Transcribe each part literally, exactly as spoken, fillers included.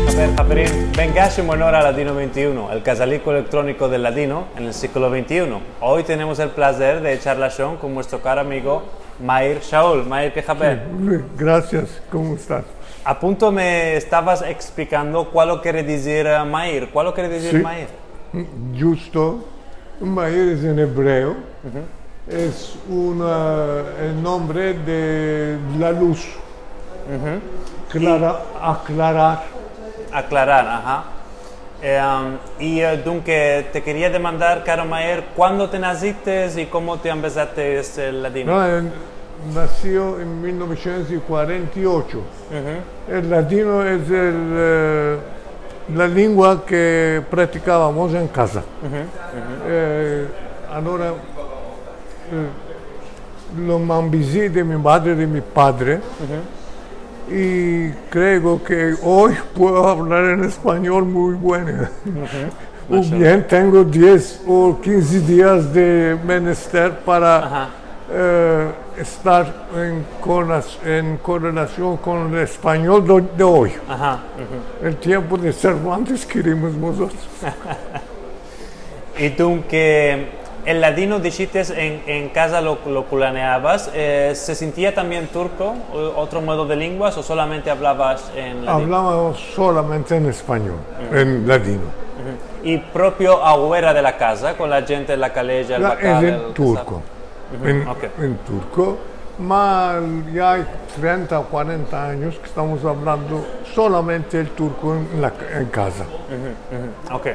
Haver, haverim, vengash en onor a Ladino ventiuno, el kazaliko elektroniko del ladino en el siglo ventiuno. Oy tenemos el plazer de echar lashon kon muestro karo amigo Mair Shaul. Mair, ke haber? Grasias, komo estas? A punto me estavas eksplikando kualo kere dizir, eh, Mair. Kualo kere dizir Mair? Djusto. Mair es en ebreo. Es una, el nombre de la luz. Klara-, aklarar. Aklarar, aha. Em, i, eh, dunke, te keria demandar, karo Mair, kuando te nasites i komo te ambezates el ladino? No, eh, nasi en mil novesientos kuarenta i ocho. El ladino es el, eh, la lengua ke praktikavamos en kaza. Eh, agora, eh, lo mambizi de mi madre, de mi padre, i kreo ke oy puedo avlar en espanyol muy bueno. O bien tengo diez o kinze dias de menester para, eh, estar en korela-, en korelasion kon el espanyol de, de oy. El tiempo de Cervantes kerimos mozotros. I dunke, el ladino, dishites, en, en kaza lo, lo kulaneavas, eh, se sintia tambien turko, o, otro modo de lenguas, o solamente avlavas en ladino? Avlavamos solamente en espanyol, en ladino. I propio afuera de la kaza, kon la djente, la kaleja, el bakal, el kasab? En turko. En, en turko, ma ya ay trenta o kuarenta anyos ke estamos avlando solamente el turko en la, en kaza. Ok.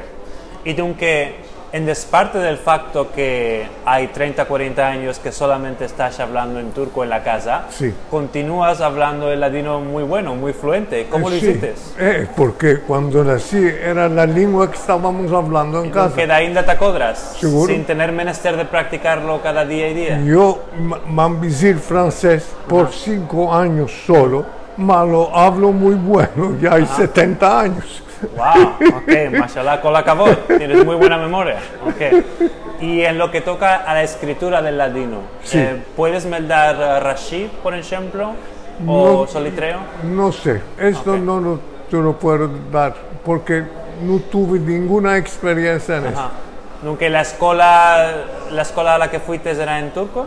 I dunke, en desparte del fakto ke ay trenta, kuarenta anyos ke solamente estas avlando en turko en la kaza, kontinuas avlando el ladino muy bueno, muy fluente. Komo lo izites? Eh, porke kuando nasi era la lengua ke estavamos avlando en kaza. Dunke de ainda te akodras, sin tener menester de praktikarlo kada dia i dia. Yo ma-, mambizi el fransez por sinko anyos solo, ma lo avlo muy bueno, ya ay setenta anyos. Wow, ok, mashallah, kol akavod, tienes muy buena memoria. Ok. I en lo ke toka a la eskritura del ladino, eh, puedes meldar, eh, Rashi, por enshemplo? O solitreo? No se. Esto no lo, te lo puedo dar, porke no tuve ninguna eksperiensia en esto. Nunka la eskola, la eskola a la ke fuites era en turko?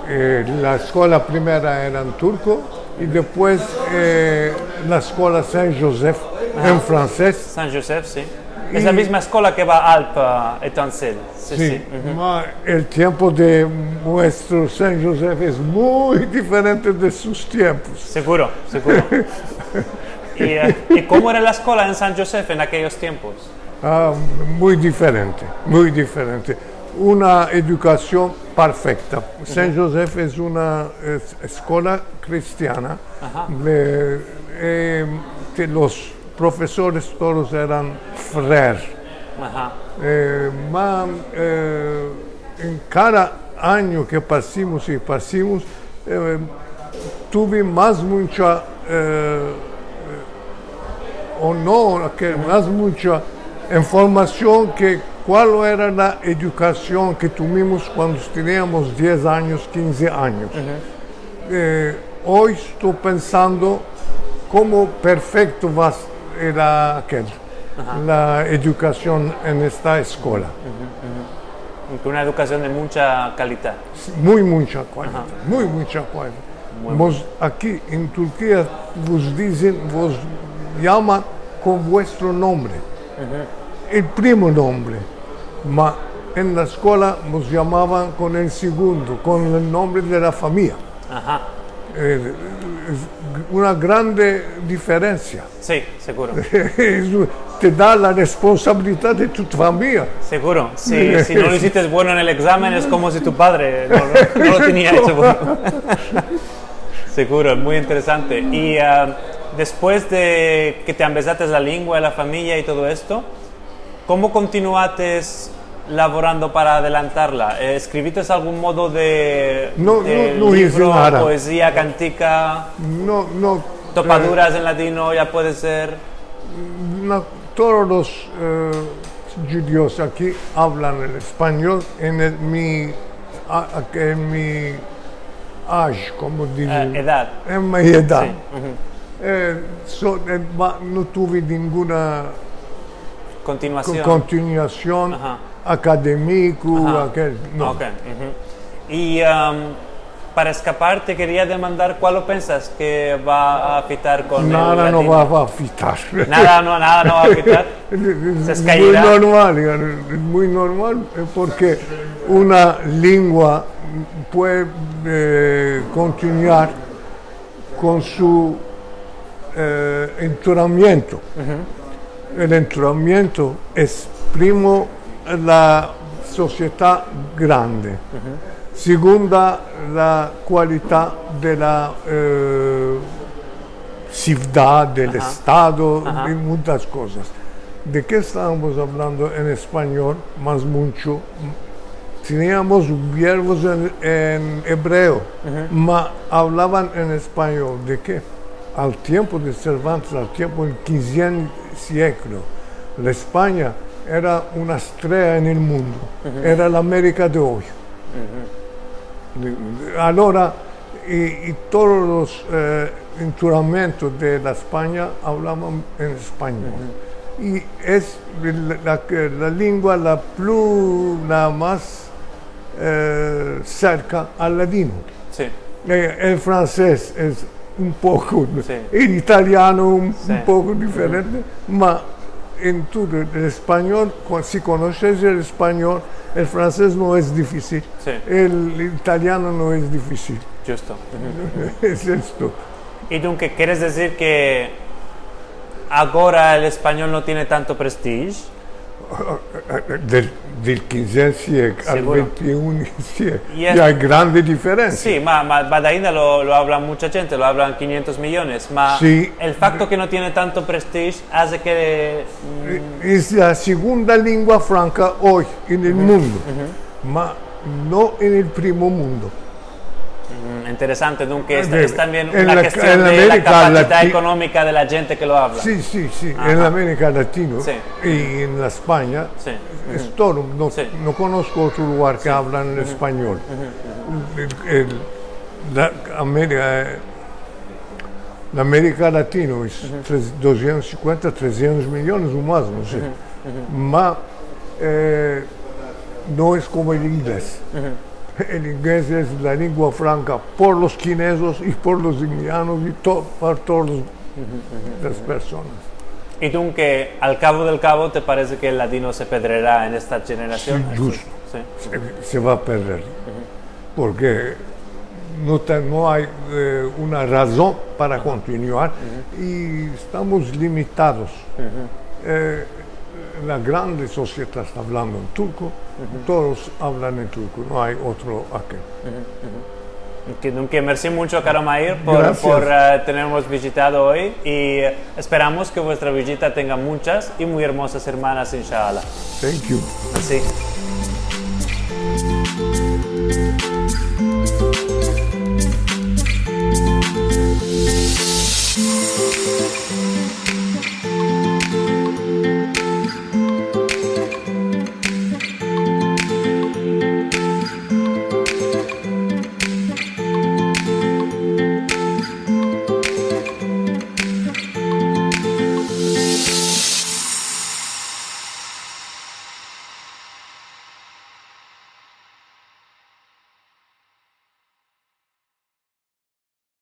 Eh, la eskola primera era en turko i despues, eh, la eskola Saint-Joseph en fransez. Saint-Joseph, si. Es la mizma eskola ke va Alpes, eh, Etancelles. Si, si. Ma el tiempo de muestro Saint-Joseph es muy diferente de sus tiempos. Seguro, seguro. I, eh, i komo era la eskola en Saint-Joseph en akeyos tiempos? Ah, muy diferente, muy diferente. Una edukasion perfekta. Saint-Joseph es una, es, eskola kristiana. De, eh, ke los profesores todos eran frères. Eh, ma, eh, en kada anyo ke pasimos i pasimos, eh, tuve mas muncha, eh, o no, ke mas muncha informasion ke kual era la edukasion ke tuvimos kuando teniamos diez anyos, kinze anyos. Eh, oy esto pensando komo perfekto va a ser akel, la edukasion en esta eskola. Una edukasion de muncha kalidad. Muy muncha kalidad, muy muncha kalidad. Mos, aki en Turkia vos dizen, vos yaman kon vuestro nombre. El primo nombre. Ma en la eskola mos yamavan kon el segundo, kon el nombre de la famiya. Eh, es una grande diferensia. Si, seguro. Es un, te da la responsabilidad de tu famiya. Seguro. Si, si no lo izites bueno en el egzamen, es komo si tu padre no, no, no lo tenia echo bueno. Seguro, muy interesante. I, ah, despues de ke te ambezates la lengua, la famiya i todo esto, komo kontinuates lavorando para adelantarla? Eh, eskrivites algun modo de, de livro, poezia, kantika? No, no, topaduras en ladino, ya puede ser. No, todos los, eh, djudios aki avlan el espanyol. En el, mi A, a ke en mi age, komo dizan? Eh, edad. En mi edad. Si. Eh, so, eh, ma, no tuve ninguna kontinuasion, ko-, kontinuasion akademiko, akel, no. Ok. I, am, para eskapar, te keria demandar kualo pensas ke va a afitar kon el ladino? Nada no va a afitar. Nada no, nada no va a afitar. Se eskaira. Muy normal, yani, muy normal, eh, porke una lengua puede, eh, kontinuar kon su, eh, enterramiento. El enterramiento es, primo, la sosiedad grande. Segunda, la kualidad de la, eh, sivdad, del estado, i munchas kozas. De ke estavamos avlando en espanyol? Mas muncho, teniamos verbos en, en ebreo, ma avlavan en espanyol. De ke? Al tiempo de Cervantes, al tiempo del kinze sieklo, la Espanya era una estrella en el mundo, era la Amerika de oy. Alora, i, i todos los, eh, enterramientos de la Espanya avlavan en espanyol. I es la, la, la lengua la plu, la mas, eh, serka al ladino. Si. Eh, el fransez es un poko, el italiano un, un poko diferente, ma en todo el espanyol, ku-, si konoses el espanyol, el fransez no es difisil. Si. El italiano no es difisil. Djusto. Es esto. I dunke, keres dizir ke agora el espanyol no tiene tanto prestij? Del, del kinze sieklo al vente i un sieklo, i es, ya ay grande diferensia. Si, ma, ma, ma ainda lo, lo avlan muncha djente, lo avlan kinyentos milyons, ma el fakto ke no tiene tanto prestij aze ke, mm, es la segunda lengua franka oy en el mundo, ma no en el primo mundo. Mm, interesante, dunke es, es tambien una kestion de la kapasidad ekonomika de la djente ke lo avla. Si, si, si, en la Amerika Latina i en la Espanya, es todo, no, no konosko otro lugar ke avlan el espanyol. El, el, la Amerika, eh, la Amerika Latina es tres, dosientos sinkuenta, tresientos milyons o mas, no se. Ma, eh, no es komo el inglez. El inglez es la lengua franka por los kinezos i por los indianos i to-, por todos los, las personas. I dunke, al kavo del kavo, te parese ke el ladino se perderá en esta jenerasion? Si, djusto. Si. Se, se va a perder. Porke no te-, no ay, eh, una razon para kontinuar i estamos limitados. Eh, la grande sosiedad esta avlando en turko, todos avlan en turko, no ay otro akel. Ke, dunke, mersi muncho, karo Mair, por, por, eh, tenermos vizitado oy i esperamos ke vuestra vizita tenga munchas i muy ermozas semanas, inshallah. Thank you. Mersi.